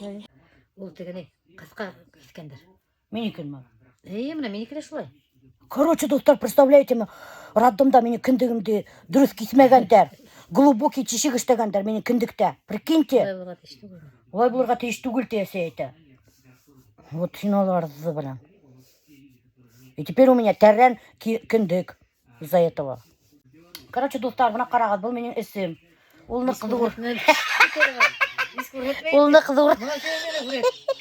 Ул тегене ҡыҫҡа киҫкәндәр. Минекенме? Эйе, бына минеке лә шулай. Короче, дуҫтар, представляете ме, роддомда минең кендегемде дөрөҫ киҫмәгәндәр. Глубокий тишек эшләгәндәр минең кендектә. Прикиньте. Улай булырға тейеш түгел. Улай булырға тейеш түгел ти әсәй әйтә. Вот һин уларҙы беләм. И теперь у меня тәрән кендек из-за этого. Короче, дуҫтар, бына ҡарағыҙ, был минең эсем. Ул ныҡ ҙур. Ул Ул ныҡ ҙур.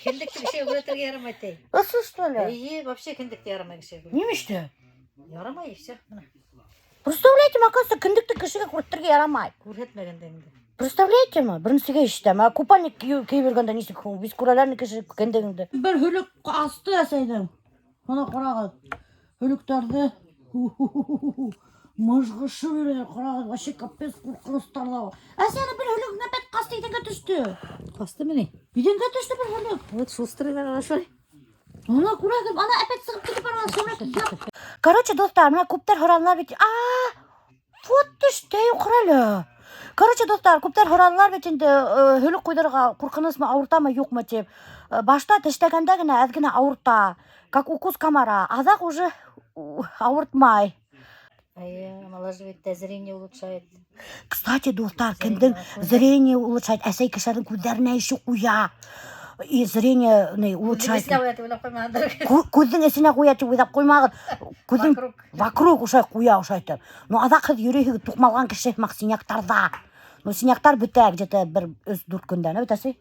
Кендекте кешегә күрһәтергә ярамай ти. Ошо что ли? Эйе, вообще кендекте ярамай кешегә. Нимәштә? Ярамай и все. Бына Представляете, оказывается, кендекте кешегә күрһәтергә ярамай. күрһәтмәгәндә инде. Представляете ме? Беренсегә ишетәм. Ә купальник кейеп йөрөгәндә нисек беҙ күрәләр кеше кендегеңде. Бер һөлөк асты әсәйҙең. Бына ҡарағыҙ. Һөлөктәрҙе мыжғышып йөрөйҙәр. Ҡарағыҙ, вообще капец ҡурҡыныстар ҙа. Әсәй, ана бер һөлөк опять ҡасты иҙәнгә төштө. Ҡастымы ни? Иҙәнгә төштө бер һөлөк. Вот шустрыйлар ана шулай. Ана күрәгеҙ, ана опять сығып китеп бара шымрак. Короче, дуҫтар, бына күптәр һоранылар бит. А, вот төштө, ҡара әле. Короче, дуҫтар, күптәр һоранылар бит инде, һөлөк ҡуйҙырырға ҡурҡынысмы, ауыртамы, юҡмы тип. Башта тешләгәндә генә әҙ генә ауырта, как укус комара. Аҙаҡ уже ауыртмай. Эйе, омолаживает, да зрение улучшает. Кстати, дуҫтар, кемдең зрение улучшает? Әсәй кешеләрҙең күҙҙәренә еще ҡуя. И зрение не улучшает. Эсенә ҡуя тип уйлап ҡуймағандар. Күҙҙең эсенә ҡуя тип уйлап ҡуймағыҙ. Күҙҙең Вокруг. вокруг ошолай ҡуя ошолай итеп. Ну, аҙаҡ һеҙ йөрөйһөгөҙ туҡмалған кеше һымаҡ синяктарҙа. Ну, синяктар бөтә где-то бер 3-4 көндән, бит әсәй?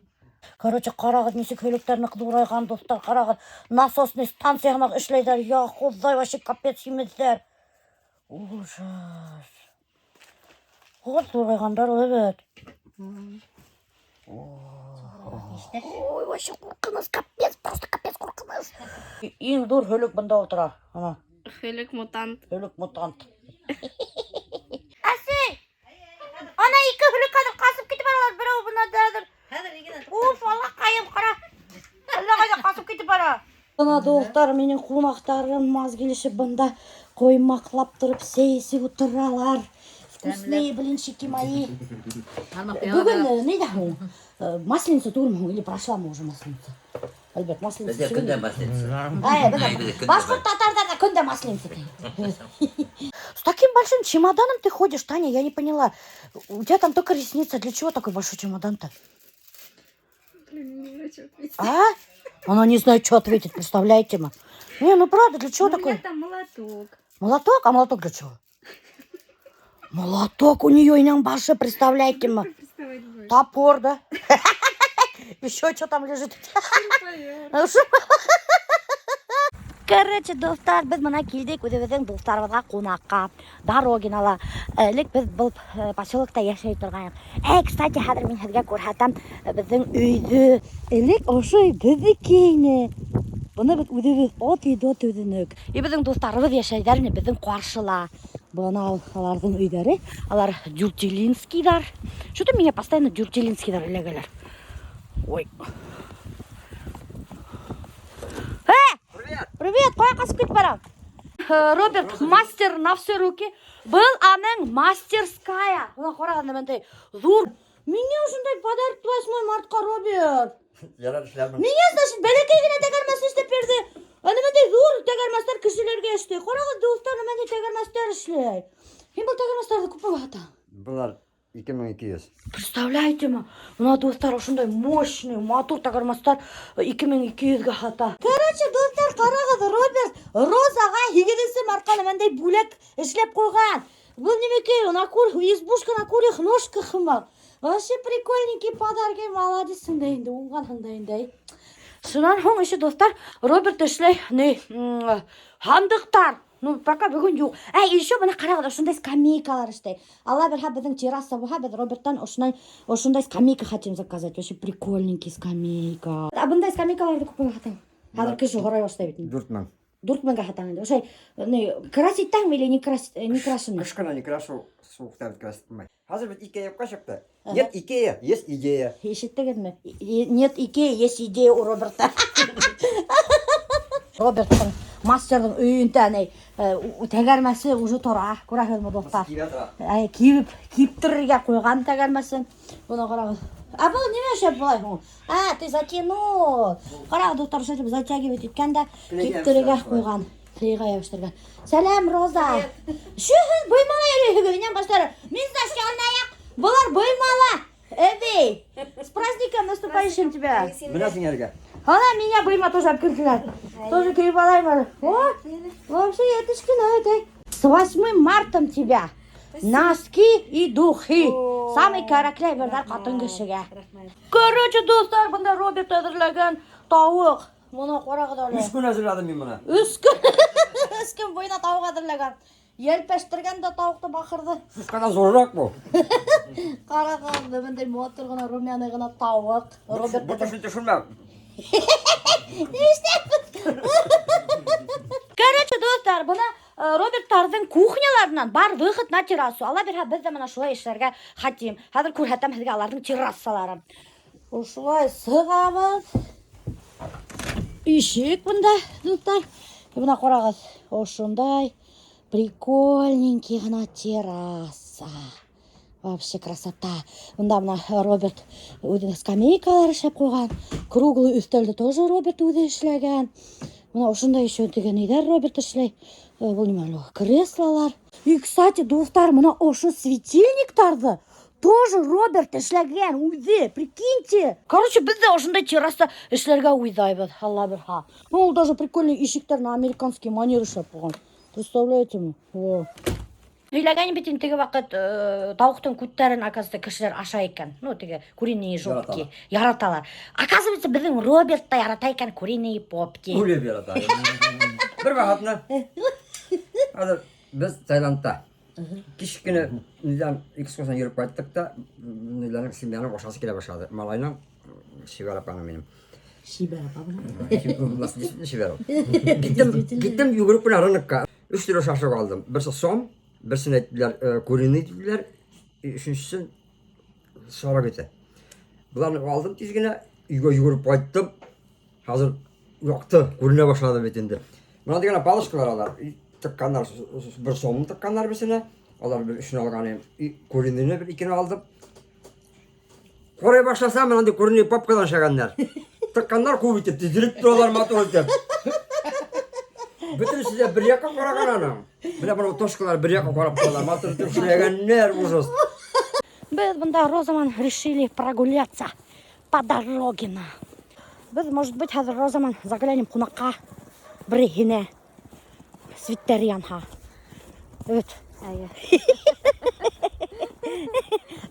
Короче, ҡарағыҙ, нисек һөлөктәр ныҡ ҙурайған, дуҫтар, ҡарағыҙ. Насосный станция һымаҡ эшләйҙәр. Я, Хоҙай, вообще капец һимеҙҙәр. Ужас. Вот ҙурайғандар, эйе. Ой, вообще ҡурҡыныс, капец, просто капец ҡурҡыныс. Иң ҙур һөлөк бында ултыра. Ана, Һөлөк мутант. һөлөк мутант. Әсәй! Ана ике һөлөк хәҙер ҡасып китеп баралар, берәү бына хәҙер. Хәҙер генә Уф, аллаҡайым, ҡара. Әллә ҡайҙа ҡасып китеп бара. Бына дуҫтар, минең ҡунаҡтарым маҙ килешеп бында ҡоймаҡлап тороп сәй эсеп ултыралар. Вкусные блинчики мои. Бөгөн ниҙә һуң? Масленица түгелме һуң? Или прошла мы уже масленица? Альберт, масленица. Беҙҙә көндә масленица. Ай, Ай, беҙҙә көндә башҡорт татарҙарҙа көндә масленица. С таким большим чемоданом ты ходишь, Таня, я не поняла. У тебя там только ресница. Для чего такой большой чемодан-то? Блин, не знаю, что ответить. А? Она не знает, что ответить, представляете мы? Не, ну правда, для чего У меня такой? там молоток. Молоток? А молоток для чего? Молоток у нее и баше, представляете мы? Приставать будешь. Топор, да? Еще что там лежит? Шуруповерт. Короче, дуҫтар, беҙ бына килдек үҙебеҙҙең дуҫтарыбыҙға ҡунаҡҡа. Дорогинала. Элек беҙ был поселокта йәшәй торғайныҡ. Әй, кстати, хәҙер мин һеҙгә күрһәтәм беҙҙең өйҙө. Элек ошо өй беҙҙеке ине. Быны беҙ үҙебеҙ от и до төҙөнөк. И беҙҙең дуҫтарыбыҙ йәшәйҙәр ине беҙҙең ҡаршыла. Бына уларҙың өйҙәре. Улар Дюртюлинскийҙар. Что-то миңә постоянно Дюртюлинскийҙар эләгәләр. Ой. Привет! Привет! Ҡая ҡасып китеп барам? Роберт, мастер на все руки. Был аның мастерская. Бына ҡарағыҙ бындай ҙур. Миңә ошондай подарок 8 мартҡа, Роберт. Ярар эшләрмен. Миңә, значит, бәләкәй генә тәгәрмәс эшләп бирҙе. Ана бындай ҙур тәгәрмәстәр кешеләргә эшләй. Ҡарағыҙ, дуҫтар, бындай тәгәрмәстәр эшләй. Һин был тәгәрмәстәрҙе күпмегә һатаң? Былар 2200. Представляете ме? Бына дуҫтар, ошондай мощный, матур тәгәрмәстәр 2200-гә һата. Короче, дуҫтар, ҡарағыҙ, Роберт Розаға 8 мартҡа бындай бүләк эшләп ҡуйған. Был нимәкәй, на кур, избушка на курьих ножках һымаҡ. Вообще прикольненький подарок, эй, молодецһың да инде, уңғанһың да инде. Эй. Шунан һуң еще дуҫтар, Роберт эшләй, ни, һандыҡтар. Ну, пока бөгөн юҡ. Әй, еще бына ҡарағыҙ, ошондай скамейкалар эшләй. Алла бирһә, беҙҙең терраса булһа, беҙ Роберттан ошондай скамейка хотим заказать. Вообще прикольненький скамейка. А бындай скамейкаларҙы күпмегә һатаң? Хәҙер кеше һорай башлай бит инде. 4000. 4000-гә һатаң инде. Ошай, ни, красить итәңме или не красить, не крашеный? Ҡыш кына не крашу, һыуыҡта бит красить итмәй. Хәҙер бит Икея юҡҡа сыҡты. Нет Икея, есть идея. Ишеттегеҙме? Нет Икея, есть идея у Роберта. Роберттың Мастерҙың өйөндә ни тәгәрмәсе уже тора, күрәһегеҙме, дуҫтар? Кибә тора. Әй, кибеп, киптерергә ҡуйған тәгәрмәсен. Бына ҡарағыҙ. А был нимә эшләп былай һуң? А, ты затянул. Ҡарағыҙ, дуҫтар, шулай итеп затягивать иткән дә Клейгә киптерергә ябыштырған. ҡуйған. Клейға ябыштырған. Сәләм, Роза. Шо һеҙ быймала йөрөйһөгөҙ, инәм баштары. Мин защелнаяҡ. Былар быймала. Әбей, с праздником наступающим тебя. Менә сиңәргә. Ана меня быйма тоже алып килделәр. Тоже кейеп алайым әле. О, вообще етешкен, әй. С 8 мартом тебя. Носки и духи. Самый кәрәкле әйберҙәр ҡатын кешегә. Короче, дуҫтар, бында Роберт әҙерләгән тауыҡ. Бына ҡарағыҙ әле. Өс көн әҙерләдем мин моны. Өс көн. Өс көн буйына тауыҡ әҙерләгән. Елпәштергән дә тауыҡты бахырҙы. Сусҡадан ҙурыраҡ был. Ҡарағыҙ, бындай матур ғына, румяный ғына тауыҡ. Роберт Бу төшөн төшөрмә. Короче, дуҫтар, бына Роберттарҙың кухняларынан бар выход на террасу. Алла бирһә, беҙ ҙә бына шулай эшләргә хотим. Хәҙер күрһәтәм һеҙгә аларҙың террасаларын. Ошолай сығабыҙ. Ишек бында, дуҫтар. Бына ҡарағыҙ, ошондай прикольненький ғына терраса. Вообще красота. Бында бына Роберт үҙенең скамейкалар эшләп ҡуйған. Круглый өҫтәлде тоже Роберт үҙе эшләгән. Бына ошондай еще тигән өйҙәр Роберт эшләй. Был нимә әле? Креслолар. И, кстати, дуҫтар, бына ошо светильниктарҙы тоже Роберт эшләгән үҙе, прикиньте. Короче, беҙ ҙә ошондай терраса эшләргә уйлайбыҙ, Алла бирһә. Ну, ул даже прикольный ишектәр на американский манер эшләп ҡуйған. Представляете ме? Во. Һөйләгән бит инде теге ваҡыт тауыҡтың күттәрен, оказывается, кешеләр ашай икән. Ну, теге куриные жопки. Яраталар. Оказывается, беҙҙең Роберт та ярата икән куриные попки. Үлеп ярата. Бер ваҡытны. Хәҙер беҙ Таиландта. Кис кенә нидән экскурсиядан йөрөп ҡайттыҡ та, ниләрнең семьяның ашасы килә башлады. Малайның Сибәр апаның минем. Сибәр апа бына. Сибәр. Киттем, киттем йүгереп кенә рынокка. Өс төрлө шашлык алдым. Берсе сом, берсен әйттеләр, куриный диделәр, өченчесен сарык ите. Боларны алдым тиз генә, өйгә йүгереп кайттым. Хәзер якты күренә башлады бит инде. Менә дигән палочкалар алар. И Тыкканнар бер сомын тыкканнар берсенә. Алар бер өчен алган идем. И куриныйны бер икене алдым. Карый башласам, менә андый куриный попкадан эшләгәннәр. Тыкканнар күп итеп, тезелеп торалар матур итеп. Бөтенесе дә бер якка караган аның. Менә бу точкалар бер якка карап торалар, матур итеп эшләгәннәр, ужас. Беҙ бында Роза менән решили прогуляться по дороге. Беҙ, может быть, хәҙер Роза менән заглянем ҡунаҡҡа береһенә. Светтәр янһа. Evet. Әйе.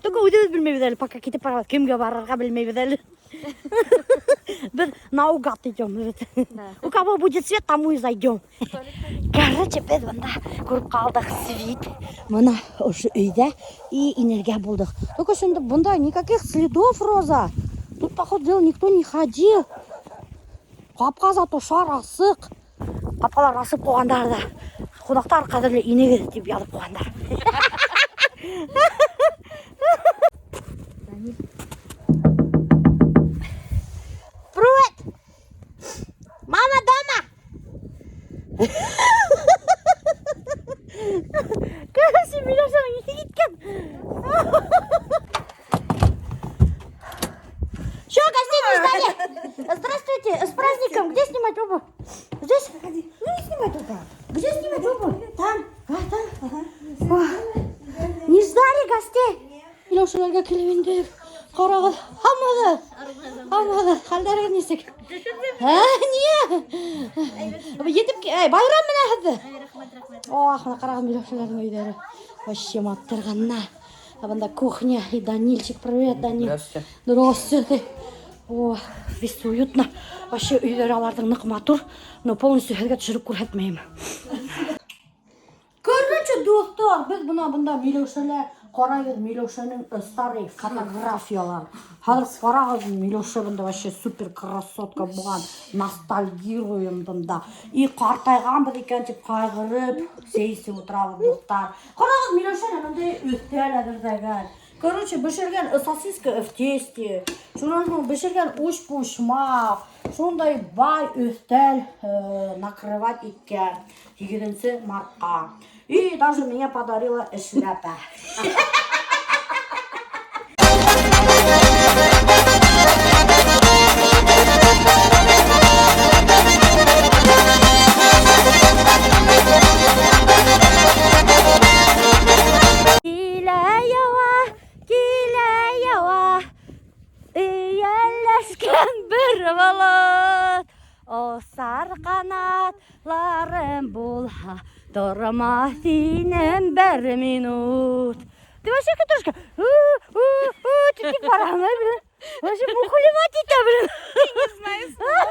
Только үҙебеҙ белмәйбеҙ әле, пока китеп барабыҙ. Кемгә барырға белмәйбеҙ әле. Беҙ наугад идем. Evet. Да. У кого будет свет, тому и зайдем. Короче, беҙ бында күреп ҡалдыҡ свет. Бына ошо өйҙә и инергә булдыҡ. Только шунда бында никаких следов, Роза. Тут, походу, дела, никто не ходил. Ҡапҡа зато шар асыҡ. Ҡапҡалар асып ҡуйғандар ҙа. Ҡунаҡтар ҡәҙерле инегеҙ тип яҙып ҡуйғандар. Привет! Мама дома! Короче, Миләүшәнең иҫе киткән. Чё, гостей не ждали? Здравствуйте, с праздником. Где снимать обувь? Здесь? Ну, не снимай туда. Где снимать обувь? Там. А, там? Ох. Не ждали гостей? Миләүшәләргә килеп индек. Ҡарағыҙ, һаумыһығыҙ? Һаумыһығыҙ? Хәлдәрегеҙ нисек? Ә, ниңә? Етеп, байрам менән һеҙҙе. Ох, мына ҡарағыҙ Миләүшәләрҙең өйҙәре. Вообще матур. А бында кухня и Данильчик. Привет, Данил. Здравствуйте. Здравствуйте. О, весь уютно. Вообще өйҙәре аларҙың ныҡ матур, но полностью һеҙгә төшөрөп күрһәтмәйем. Короче, дуҫтар, беҙ бына бында Миләүшәлә ҡарайбыҙ Миләүшәнең старый фотографияларын. Хәҙер ҡарағыҙ, Миләүшә бында вообще супер красотка булған. Ностальгируем бында. И ҡартайғанбыҙ икән тип ҡайғырып, сәй эсеп ултырабыҙ, дуҫтар. Ҡарағыҙ, Миләүшә бындай өҫтәл әҙерләгән. Короче, бешергән сосиска в тесте. Шунан һуң бешергән өспосмаҡ. Шундай бай өҫтәл накрывать иткән 8 мартҡа. И даже мне подарила эшләпә. Килә яуа, килә яуа, Эйәләшкән бер болот. Осар ҡанатларым булһа, тормаҫ инем бер минут. Ты вообще катушка? Тип бара, блин. Вообще мухлевать итә, блин. Не знаю слов.